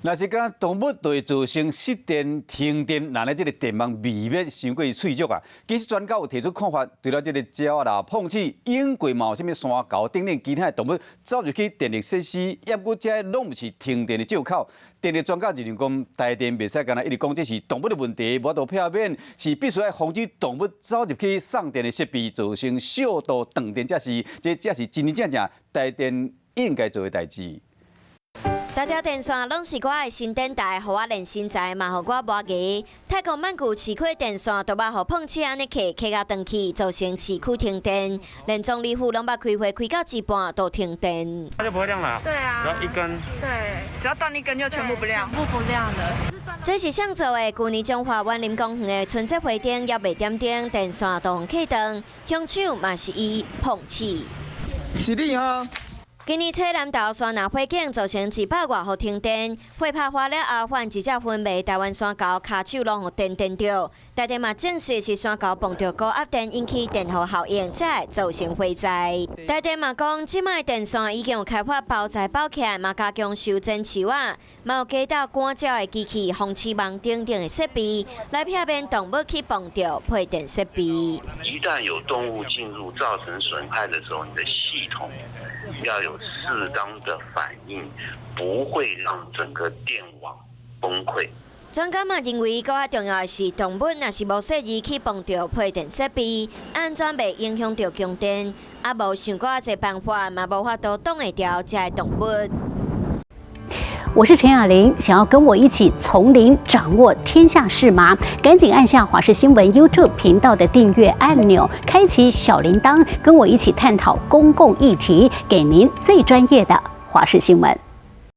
若是講動物對造成失電、停電，若呢這個電網未免傷過脆弱啊。其實專家有提出看法，除了這個鳥啦、膨鼠、鸚鵡嘛，有啥物山猴等等其他的動物走入去電力設施，猶閣這攏毋是停電的借口。電力專家認為講，台電袂使干焦一直講這是動物的問題，無法度避免，是必須愛防止動物走入去送電的設備，造成小度斷電，才是這才是真真正正台電應該做的代誌。這條電線攏是我的新電台，予我練身材，嘛予我磨牙。泰國曼谷市區電線都捌予膨鼠按呢磕磕甲斷去，造成市區停電，連總理府攏捌開會開到一半都停電。它就不會亮了。對啊。只要一根。對，只要斷一根就全部不亮。全部不亮的。這是誰做的？舊年彰化員林公園的春節花燈猶未點燈，電線都予磕斷，兇手嘛是伊膨鼠。是你哈？今年初南投山林火警造成100外戶停電，火拍花了後，發現一隻昏迷台灣山猴，跤手攏予電電著。台電嘛證實是山猴碰著高壓電引起電荷效應，才會造成火災。台電嘛講，這擺電線已經有開發包材包起來，嘛加強修剪樹仔，嘛有加到趕鳥的機器、防鼠網等等的設備，來避免動物去碰著配電設備。一旦有動物進入造成損害的時候，你的系統要有適當的反應，不會讓整個電網崩潰。專家嘛認為，閣較重要的是，動物若是無細膩去碰著配電設備，按怎袂影響著供電？啊，無想過仔濟辦法，嘛無法度擋會牢這个動物。我是陳雅玲，想要跟我一起從零掌握天下事嗎？趕緊按下華視新聞 YouTube 頻道的訂閱按鈕，開啟小鈴鐺，跟我一起探討公共議題，給您最專業的華視新聞。